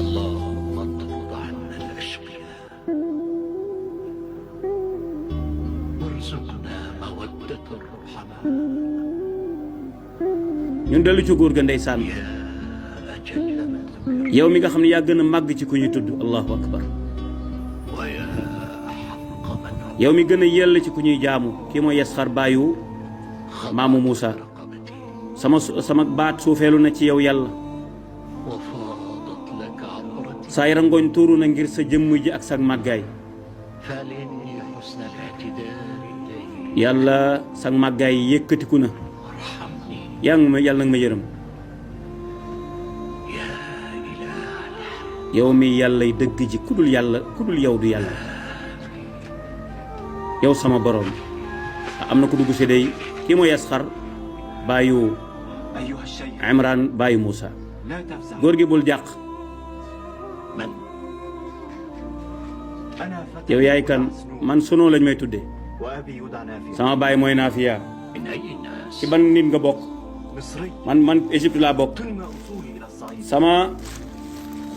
اللهم اطرد عنا الأشقياء وارزقنا مودة الرحماء. ñun dellu ci góor ga ndeysaan yow mi nga xam ne yaa gën a màgg ci ku ñu tudd allahu akbar yow mi gën a yell ci ku ñuy jaamu kii mooy Yasxar baayu maamu Muusa sama baat suufeelu na ci yow yàlla saay rangoñ tuuru na ngir sa jëmm ji ak sa màggaay yàlla sa màggaay yëkkatiku na yàlla nag ma yërëm yow mi yàllay dëgg ji ku dul yow du yàlla yow sama borom am na ku dugg si day kii mooy Yasxar baayu Imran baayu Muusa góor gi bul jàq yow yaay kan man Suno lañ may tudde sama baay mooy Naafiya ci ban nit nga bokk man Égypte laa bokk sama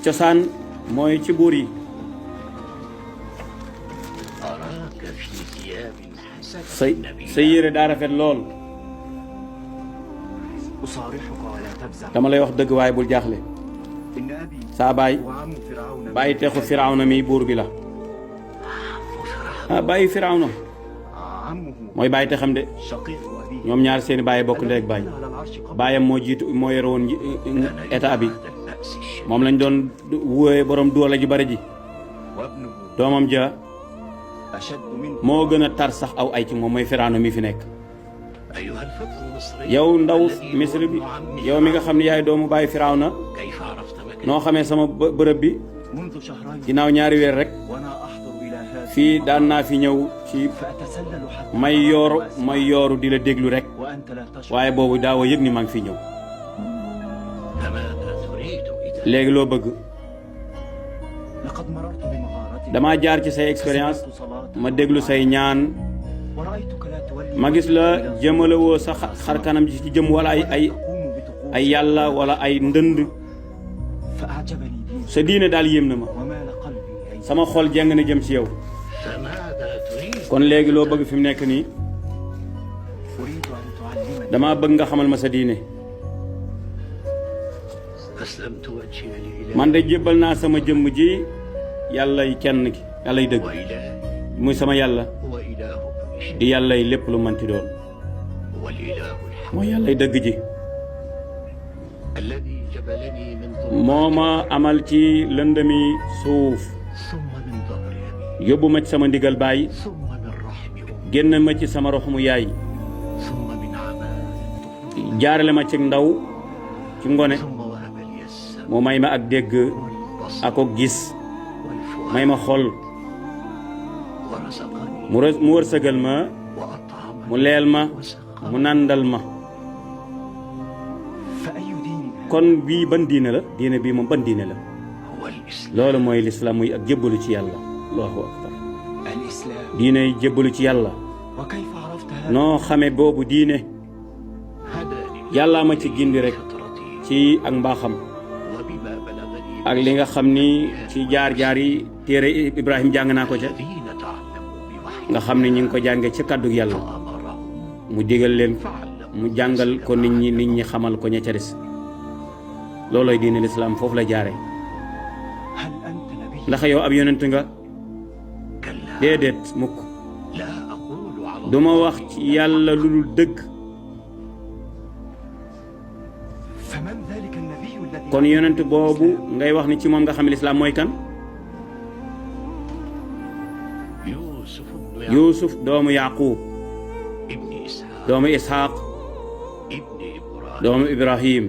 cosaan mooy ci buur yi sa yére daa rafet lool dama lay wax dëgg waaye bul jaaxle saa baay texu Firawna mi buur bi la bàyyi Firawna mooy bàyyi te xam de ñoom ñaar seeni bàyyi bokk ndey ak baay baayam moo jiitu moo yore woon état bi moom lañ doon wóoye borom doole ji bari ji doomam ja moo gën a tar sax aw ay ci moom mooy Firawna mi fi nekk yow ndaw Misri bi yow mi nga xam ne yaay doomu bàyyi Firawna noo xamee sama bërëb bi ginnaaw ñaari weer rek fii daan naa fi ñëw ci may yooru di la déglu rek waaye boobu daawa yëg ni maa ngi fi ñëw léegi loo bëgg dama jaar ci say expérience ma déglu say ñaan ma gis la jëmale woo sa xar kanam ji ci jëm wala ay yàlla wala ay ndënd sa diine daal yéem na ma sama xol jeng na jëm ci yow kon léegi loo bëgg fi mu nekk nii dama bëgg nga xamal ma sa diine man de jébbal naa sama jëmm ji yàllay kenn ki yàllay dëgg muy sama yàlla di yàllay lépp lu manti doon mooy yàllay dëgg ji moo ma amal ci lëndëmi suuf yóbbu ma ci sama ndigal baay génn ma ci sama roxumu yaay jaarale ma ci ndaw ci ngone mu may ma ak dégg ak gis may ma xol mu wërsëgal ma mu leel ma mu nàndal ma kon bii ban diine la diine bii moom ban diine la loolu mooy lislaam muy ak jébbalu ci yàlla allahu akbar diine jébbalu ci yàlla noo xame boobu diine yàllaa ma ci gindi rek ci ak mbaaxam ak li nga xam ni ci jaar-jaar yi téere Ibrahim jàng naa ko ca nga xam ne ñu ngi ko jànge ci kàddu yàlla mu digal leen mu jàngal ko nit ñi xamal ko ña ca des loolooy diine lislaam foofu la jaare ndax yow ab yonent nga déedéet mukk duma wax ci yàlla lu dul dëgg kon yonent boobu ngay wax ni ci moom nga xam ne lislaam mooy kan yuusuf doomu yaqub doomu isxaaq doomu ibrahim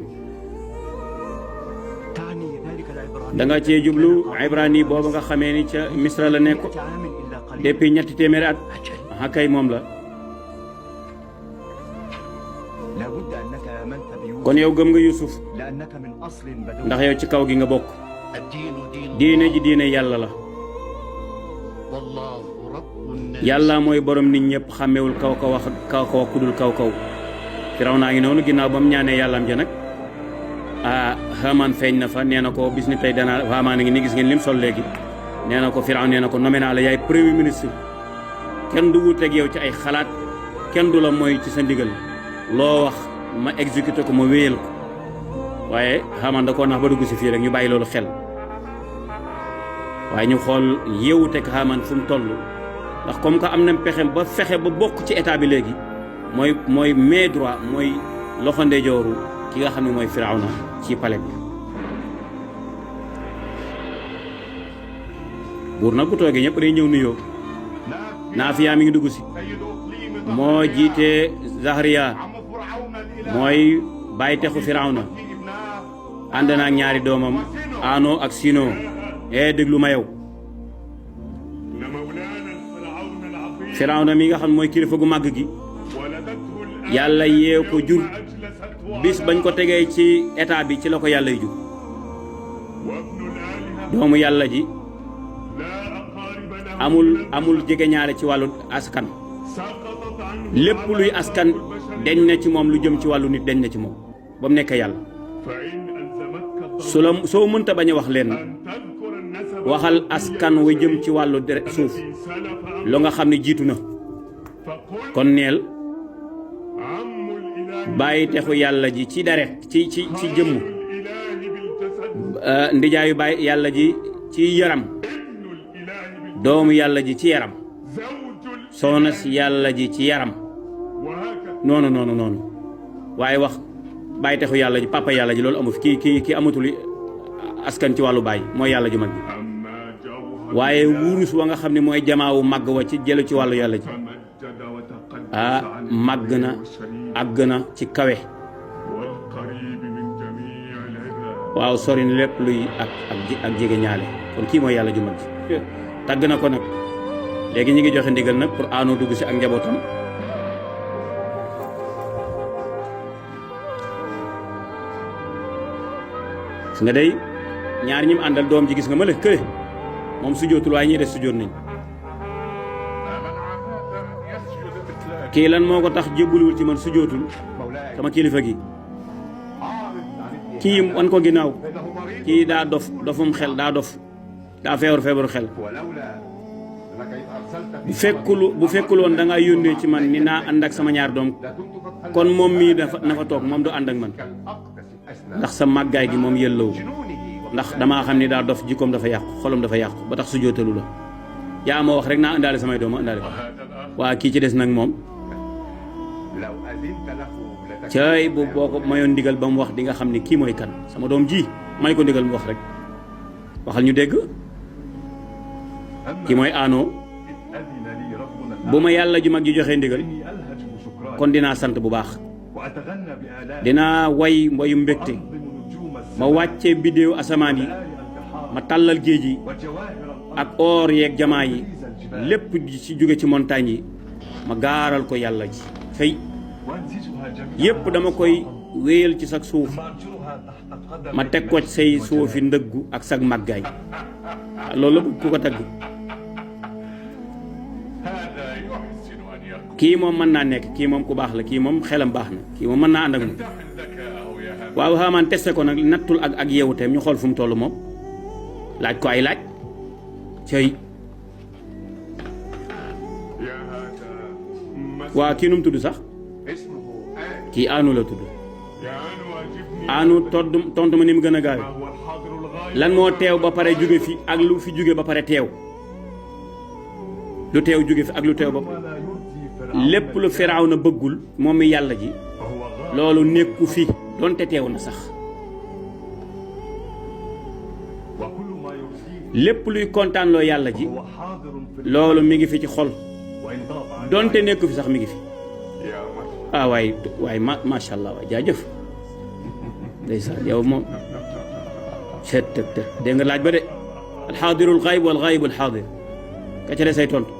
da nga cee jublu ibrani boobu nga xamee ni ca misra la nekk depuis 300 at kay moom la kon yow gëm nga Yuusuf ndax yow ci kaw gi nga bokk diine ji diine yàlla la yàlla mooy borom nit ñëpp xàmmewul kaw kaw wax ku dul kaw kaw Firawna ngi noonu ginnaaw ba mu ñaanee yàllaam ja nag Haamaan feeñ na fa nee na ko bis ni tey danaa Haamaan a ngi ni gis ngeen lim sol léegi nee na ko Firawna nee na ko nommé naa la yaay premier ministre kenn du wuuteeg yow ci ay xalaat kenn du la mooy ci sa ndigal loo wax ma exécuté ko ma wéyal ko waaye Haamaan da koo nax ba dugg si fii rek ñu bàyyi loolu xel waaye ñu xool yeewuteeg Haamaan fu mu toll ndax comme que am na pexem ba fexe ba bokk ci état bi léegi mooy main droit mooy loxo ndeyjooru ki nga xam ne mooy Firawna ci palais bi buur nag bu toogee ñëpp day ñëw nuyoo Naafiya mi ngi dugg si moo jiite Zahriya mooy bàyyi texu Firawna ànd na ak ñaari doomam Ano ak Sino déglu ma yow Firawna mi nga xam mooy kilifa gu màgg gi yàlla yee ko jur bis bañ ko tegee ci état bi ci la ko yàlla yu jur doomu yàlla ji amul jege ñaare ci wàllu askan lépp luy askan deñ na ci moom lu jëm ci wàllu nit deñ na ci moom ba mu nekk yàlla soo mënta bañ a wax leen waxal askan wa jëm ci wàllu suuf lu nga xam ne jiitu na kon neel bàyyi texu yàlla ji ci deret ci jëmm ndijaayu bàyyi yàlla ji ci yaram doomu yàlla ji ci yaram soxna si yàlla ji ci yaram noonu waaye wax bàyyi texu yàlla ji papa yàlla ji loolu amu fi kii amatul askan ci wàllu bàyyi mooy yàlla ju mag ji waaye wurus wa nga xam ne mooy jamaawu màgg wa ci jëlu ci wàllu yàlla ji màgg na àgg na ci kawe waaw sori na lépp luy ak jege ñaale kon kii mooy yàlla ju mag ji tàgg na ko nag léegi ñi ngi joxe ndigal nag pour Ano dugg si ak njabootam gis nga day ñaar ñi mu àndal doom ji gis nga ma la kële moom sujootul waaye ñi des sujoot nañ kii lan moo ko tax jébbaluwul ci man sujootul sama kilifa gi kii wan ko ginnaaw kii daa dofum xel daa dof daa feebaru xel bu fekkul woon da ngaa yónnee ci man ni naa ànd ak sama ñaar doom kon moom mii na fa toog moom du ànd ak man ndax sa màggaay gi moom yëllawu ndax damaa xam ni daa dof jikkoom dafa yàqu xolam dafa yàqu ba tax su jootalu la yaa ma wax rek naa àndaale samay doom àndaale ko waa kii ci des nag moom cay bu boo ko mayoon ndigal ba mu wax di nga xam ni kii mooy kan sama doom ji may ko ndigal mu wax rek waxal ñu dégg kii mooy Ano bu ma yàlla ju mag ji joxee ndigal kon dinaa sant bu baax dinaa way mboyu mbégte ma wàccee biddéew asamaan yi ma tàllal géej yi ak or yeeg jamaa yi lépp ci jóge ci montagne yi ma gaaral ko yàlla ji fay yépp dama koy wéyal ci sag suuf ma teg ko say suufi ndëggu ak sag màggaay loolu la ku ko tagg kii moom mën naa nekk kii moom ku baax la kii moom xelam baax na kii moom mën naa ànd ak moom waaw Haamaan testé ko nag nattul ak yeewuteem ñu xool fu mu toll moom laaj ko ay laaj cey waa kii nu mu tudd sax kii Ano la tudd Ano tontu ma ni mu gën a gaawe lan moo teew ba pare jóge fi ak lu fi jóge ba pare teew lu teew jóge fi ak lu teew ba lépp lu Firawna bëggul moom mi yàlla ji loolu nekku fi donte teew na sax lépp luy kontaan loo yàlla ji loolu mi ngi fi ci xol donte nekku fi sax mi ngi fi waaye macha allah waay jaajëf ndeysaan yow moom seet dégg nga laaj ba de alxaadirul xaayib wal xaayibul xaadir ka ca say tontu